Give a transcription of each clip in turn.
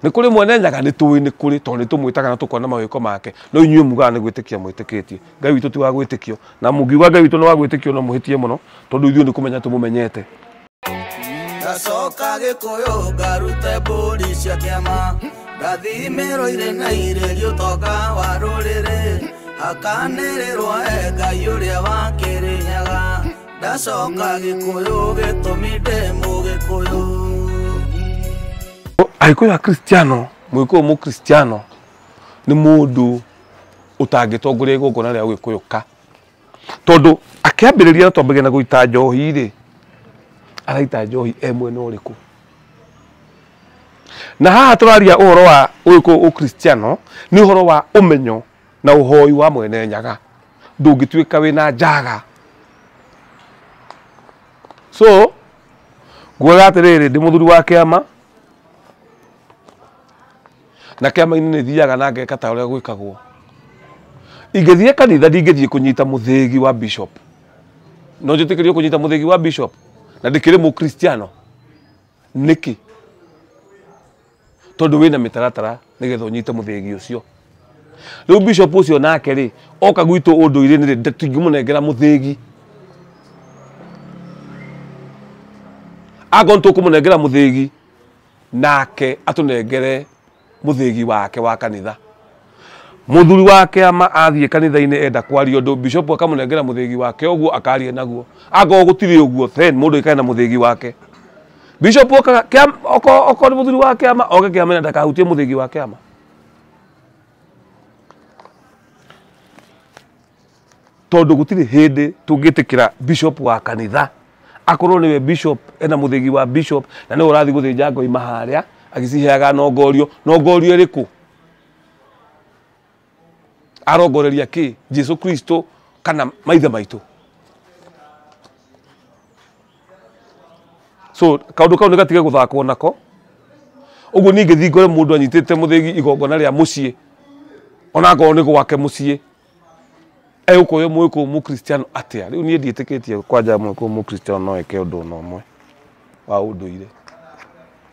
Nĩ kũrĩ Mwene Nyaga nĩ tũĩ nĩ kũrĩ tondũ nĩ tũmwĩtaga na tũkona mawĩko make. No inyuĩ mugaga nĩ gwĩtĩkia mwĩtĩkĩtie. Ngai witũ ti wa gwĩtĩkio. Na mũngiuga Ngai witũ nĩ wa gwĩtĩkio no mũhĩtie mũno tondũ ithuĩ nĩ kũmenya tũmũmenyete. Ndacoka Gĩkũyũ ngarute mbũri cia kĩama, ngathimĩrwo irĩ na irĩrio ũtonga wa rũrĩrĩ, hakanĩrĩrwo e Ngai ũrĩa wa Kĩrĩnyaga. Ndacoka Gĩkũyũ gĩtũmi ndĩ Mũgĩkũyũ. Agĩkũyũ a Kristiano, Mũgĩkũyũ Mũkristiano nĩ mũndũ ũtangĩtongoria igongona rĩa Ũgĩkũyũ ka. Tondũ akĩambĩrĩria na twambagia na gũita njohi rĩ, araita njohi e mwena ũrĩkũ? Na haha tũraria ũhoro wa Ũgĩkũyũ Ũkristiano nĩ ũhoro wa ũmenyo na ũhoi wa Mwene Nyaga. Ndũngĩtuĩka wĩna njaga. So, ngugaga atĩrĩrĩ, ndĩ mũthuri wa kĩama, na kĩama-inĩ nĩ thiaga na ngeka ta ũrĩa gwĩkagwo. Ingĩthiĩ kanitha ndingĩthiĩ kũnyita mũthĩgi wa bishop. No njĩtĩkĩrio kũnyita mũthĩgi wa bishop na ndĩkĩrĩ mũkristiano. Nĩkĩ? Tondũ wĩna mĩtaratara nĩgetha ũnyite mũthĩgi ũcio. Rĩu bishop ũcio nake rĩ, oka gwitũ ũndũire-inĩ rĩ, tũtingĩmũnengera mũthĩgi. Akorwo nĩtũkũmũnengera mũthĩgi, nake atũnengere mũthĩgi wake wa kanitha. Mũthuri wa kĩama athiĩ kanitha-inĩ enda kwaria ũndũ, bishop akamũnengera mũthĩgi wake ũguo akaria naguo. Akorwo gũtirĩ ũguo, then mũndũ aikare na mũthĩgi wake. Bishop okaga kĩama, okorwo nĩ mũthuri wa kĩama, oke kĩama-inĩ ndakahutie mũthĩgi wa kĩama. Tondũ gũtirĩ hĩndĩ tũngĩtĩkĩra bishop wa kanitha akorwo nĩwe bishop ena mũthĩgi wa bishop na nĩwe ũrathiĩ gũthĩnja ngoima harĩa agĩciheaga nongorio. Nongorio ĩrĩkũ? Arongoreria kĩ? Jesu Kristo kana maithe maitũ? So kaũndũ kau nĩ gatige gũthakwo nako. Ũguo niĩ ingĩthiĩ ngore mũndũ anyitĩte mũthĩgi igongona rĩa mũciĩ, ona akorwo nĩ gwake mũciĩ, egũkorwo Mũgĩkũyũ Mũkristiano atĩa? Rĩu niĩ ndiĩtĩkĩtie kwanja Mũgĩkũyũ Mũkristiano no eke ũndũ ona ũmwe wa ũndũire.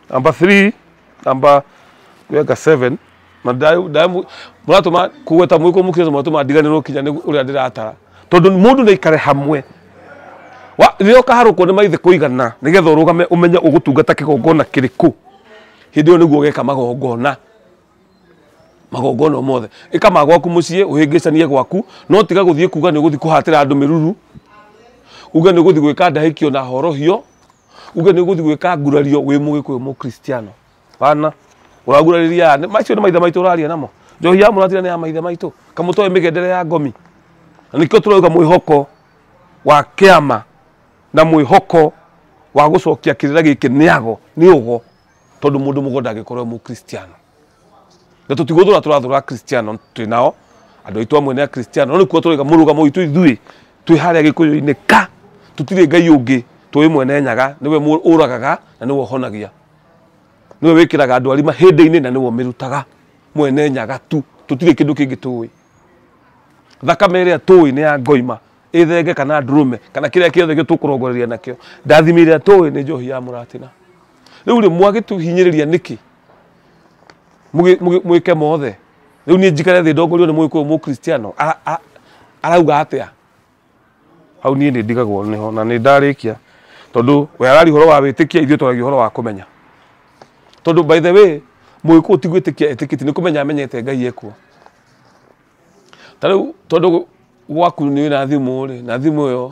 Number 3, number kwĩanga 7, na mũratũma kũgweta Mũgĩkũyũ Mũkristiano mũratũma ndiganĩrwo kinya nĩ ũrĩa ndĩratara. Tondũ mũndũ nĩ aikare hamwe. Rĩrĩa ũkaharũkwo nĩ maithe kũigana nĩgetha ũrũgame ũmenye ũgũtungata kĩgongona kĩrĩkũ, hĩndĩ ĩyo nĩguo ũgeka magongona. Magongona mothe. Ĩka ma gwaku mũciĩ, ũhĩngĩcanie gwaku, no tiga gũthiĩ kuga nĩ ũgũthiĩ kũhatĩra andũ mĩruru, uge nĩ ũgũthiĩ gwĩka ndahĩkio na horohio, uge nĩ ũgũthiĩ gwĩka ngurario wĩ Mũgĩkũyũ Mũkristiano. Bana, ũragurarĩria aya, macio nĩ maithe maitũ ũraria namo. Njohi ya mũratira nĩ ya maithe maitũ. Kamũtoe mĩgendere ya ngomi. Na nĩkĩo tũrauga mwĩhoko wa kĩama na mwĩhoko wa gũcokia kĩrĩra gĩkĩ nĩ ago, nĩ ũgo, tondũ mũndũ mũgo ndangĩkorwo e Mũkristiano. Na tũtigũthũra tũrathũra Kristiano twĩ nao, andũ aitũ amwe nĩ Akristiano, no nĩkuo tũrauga mũrũgamo witũ ithuĩ twĩ harĩa Gĩkũyũ-inĩ ka, tũtirĩ Ngai ũngĩ, tũĩ Mwene Nyaga, nĩwe ũragaga na nĩwe ũhonagia. Nĩwe wĩkĩraga andũ arima hĩndĩ-inĩ na nĩwe ũmĩrutaga. Mwene Nyaga tu, tũtirĩ kĩndũ kĩngĩ tũĩ. Thakame ĩrĩa tũĩ nĩ ya ngoima, ĩthenge kana ndũrũme, kana kĩrĩa kĩothe tũkũrongoreria nakĩo. Ndathimi ĩrĩa tũĩ nĩ njohi ya mũratina. Rĩu rĩ, mwagĩtũhinyĩrĩria nĩkĩ? Mwĩke mothe. Rĩu niĩ njikare thĩ ndongorio nĩ Mũgĩkũyũ Mũkristiano, arauga atĩa? Hau niĩ nĩ ndigagwo nĩho na nĩ ndarĩkia. Tondũ we araria ũhoro wa wĩtĩkia, ithuĩ twaragia ũhoro wa kũmenya. Tondũ by the way, Mũgĩkũyũ ti gwĩtĩkia etĩkĩtie, nĩ kũmenya amenyete Ngai ekuo. Ta rĩu tondũ gwaku nĩ wĩna thimũ rĩ, na thimũ ĩyo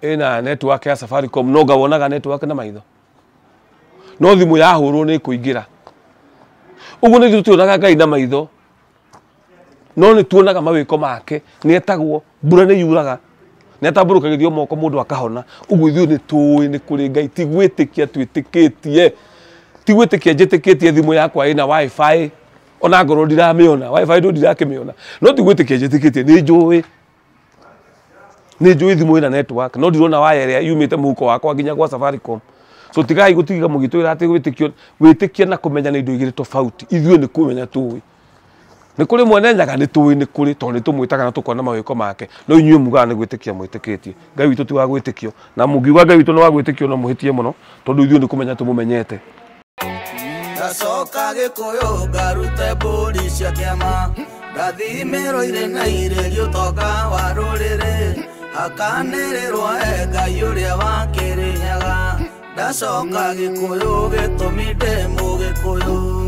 ĩna network ya Safaricom, no nga wonaga network na maitho. No thimũ yahũrwo nĩ ĩkũingĩra. Ũguo nĩ ithuĩ tũtionaga Ngai na maitho, no nĩ tuonaga mawĩko make. Nĩ etagwo, mbura nĩ yuraga, nĩ atambũrũkagĩrio moko mũndũ akahona. Ũguo ithuĩ nĩ tũĩ nĩ kũrĩ Ngai, ti gwĩtĩkia twĩtĩkĩtie. Ti gwĩtĩkia njĩtĩkĩtie thimũ yakwa ĩna wifi, ona ngorwo ndiramĩona, wifi ndo ndirakĩmĩona. No ti gwĩtĩkia njĩtĩkĩtie, nĩ njũĩ. Nĩ njũĩ thimũ ĩna network, no ndirona waya ĩrĩa yumĩte mũhuko wakwa nginya gwa Safaricom. So tigai gũtiga mũgĩtwĩra atĩ gwĩtĩkio, wĩtĩkia na kũmenya nĩ indo igĩrĩ tofauti. Ithuĩ nĩ kũmenya tũĩ. Nĩ kũrĩ Mwene Nyaga nĩ tũĩ nĩ kũrĩ, tondũ nĩ tũmwĩtaga na tũkona mawĩko make. No inyuĩ mugaga nĩ gwĩtĩkia mwĩtĩkĩtie. Ngai witũ ti wa gwĩtĩkio. Na mũngiuga Ngai witũ nĩ wa gwĩtĩkio no mũhĩtie mũno, tondũ ithuĩ nĩ kũmenya tũmũmenyete. Ndacoka Gĩkũyũ ngarute mbũri cia kĩama. Ndathimĩrwo irĩ na irĩri ũtonga wa rũrĩrĩ. Hakanĩrĩrwo e Ngai ũrĩa wa Kĩrĩnyaga. Ndacoka Gĩkũyũ gĩtũmi ndĩ Mũgĩkũyũ.